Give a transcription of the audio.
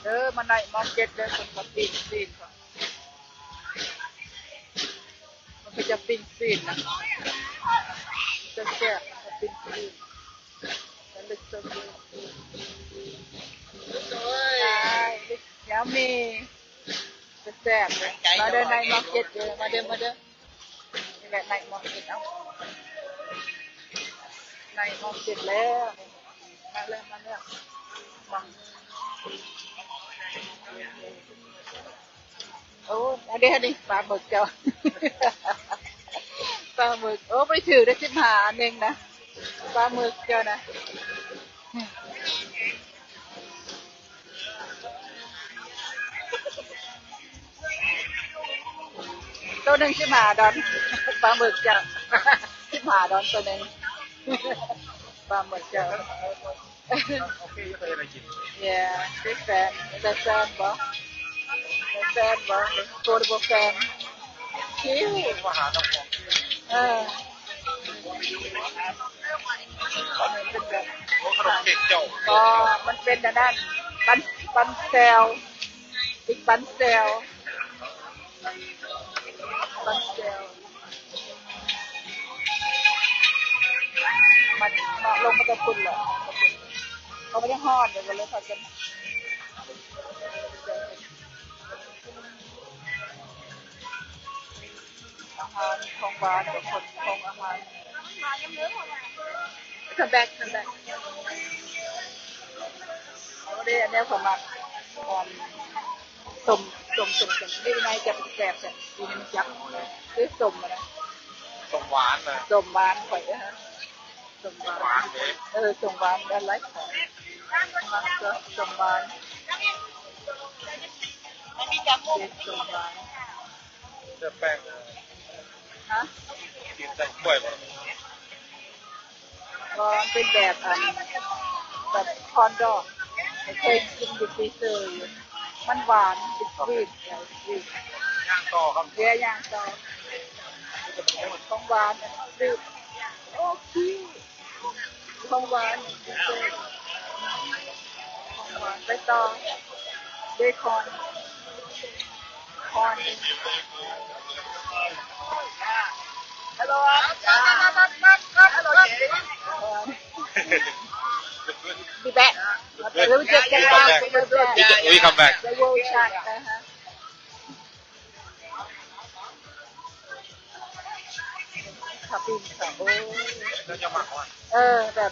ເອີ ມາໄນມາເກັດເດີ ເພິ່ນກໍປີ້ງຊີ້ນ ເພິ່ນກໍຈະປີ້ງຊີ້ນນະ ຈະແຊບ ເຂົາປີ້ງຊີ້ນ That looks so good. Hi, looks yummy. ແຊບເລີຍ ມາເດີ ໄນມາເກັດເດີ ມາເດີ ມາເດີ ນີ້ແຫຼະ ໄນມາເກັດ ເອົາ ໄນມາເກັດແລ້ວ ມາເລີຍ ມາເລີຍ ມາ ໂອ້ ອັນນີ້ ອັນນີ້ ປາໝຶກເຈົ້າ ປາໝຶກ ໂອ້ ບໍ່ໄດ້ຖືກເດ້ ສິບຫ້າອັນໜຶ່ງນະ ປາໝຶກເຈົ້ານະ. ໂຕໜຶ່ງສິບຫ້າດອນ ປາໝຶກເຈົ້າ ສິບຫ້າດອນໂຕໜຶ່ງ ປາໝຶກເຈົ້າ. Yeah, big fan. ເປັນແຟນບໍ່? ເປັນແຟນບໍ່? Football fan. ຄິວ ເອີ ເປັນແບບ ໂອ້ ຂະໜົມເຄັກເຈົ້າ ບໍ່ ມັນເປັນອັນນັ້ນ ປັນ ປັນແຊວ ອີກປັນແຊວ ປັນແຊວ ມັນເນາະ ລົງມາແຕ່ພຸ້ນແຫຼະ ເຂົາບໍ່ໄດ້ຮ້ອນ ເຂົາກໍເລີຍພາກັນ ອາຫານຂອງຫວານ ຂອງ ຂອງອາຫານ Come back, come back. ໂອ້ ເດ້ ອັນແນວຂ້ອຍມັກ ອັນ ສົ້ມ ສົ້ມ ສົ້ມ ສົ້ມ ຢູ່ໃນຈັບແຊບແທ້ ຢູ່ໃນຈັບ ຄືສົ້ມນະ ສົ້ມຫວານນະ ສົ້ມຫວານຂ້ອຍເດີ ສົ້ມຫວານ ຫວານເດ້ ເອີ ສົ້ມຫວານ I like that. ມັກ ເອີ ສົ້ມຫວານ ເຮັດສົ້ມຫວານ ເສື້ອແປ້ງ ຮະ ກິນແຕ່ກ້ວຍບໍ່? ບໍ່ ມັນເປັນແບບ ອັນ ແບບຄອນດອກ ເຄີຍກິນຢູ່ຟຣີເຊີຢູ່ ມັນຫວານ it's sweet, yeah, it's sweet. ຍ່າງຕໍ່ຄັບ ເດີ ຍ່າງຕໍ່ ຂອງຫວານ sweet. ໂອ້ ຄິວ ຂອງຫວານ ຂອງຫວານ ໄປຕໍ່ ເບຄອນ ຄອນ Hello, hello, Jay. Be back. We'll just get back. We'll just get back. We come back. The world chat. ເຂົາປີ້ງ ເຂົາ ໂອ້ ເຈົ້າມັກບໍ່? ເອີ ແບບ